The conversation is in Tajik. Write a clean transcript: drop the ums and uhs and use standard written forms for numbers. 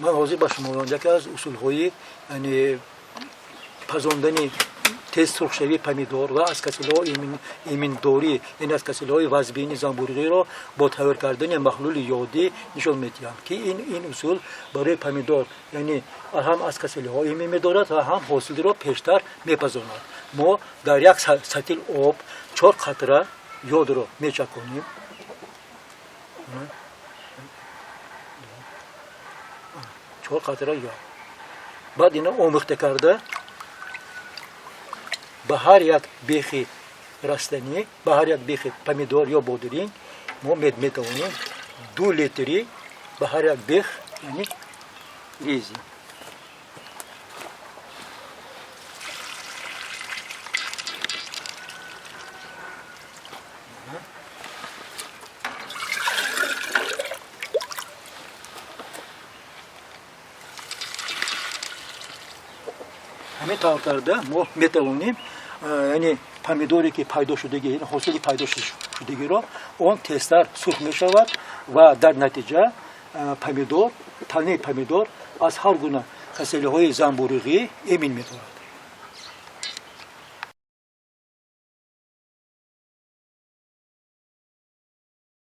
Ман ҳозир ба шумо яке аз усулҳои, яъне пазондани тез сурхшавии помидор ва аз касалиҳо эминдорӣ, яъне аз касалиҳои вазбини занбӯруғиро бо тайёр кардани маҳлули ёдӣ нишон медиҳам, ки ин усул барои помидор, яъне ҳам аз касалиҳо эмин медорад ва ҳам ҳосилро пештар мепазонад. Мо дар як сатил об 4 қатра ёдро мечаконем. 4 қатра ёд. Баъд ина омӯхта карда ба ҳар як бехи растанӣ, ба ҳар як бехи помидор ё бодиринг мо метавонем 2 литри ба ҳар як бех, яъне резем. Ҳамин тавр карда мо метавонем, яъне помидоре ки пайдо шудагӣ, ҳосили пайдо шудагиро он тезтар сурх мешавад ва дар натиҷа помидор, танаи помидор аз ҳар гуна касалиҳои занбӯруғӣ эмин медорад.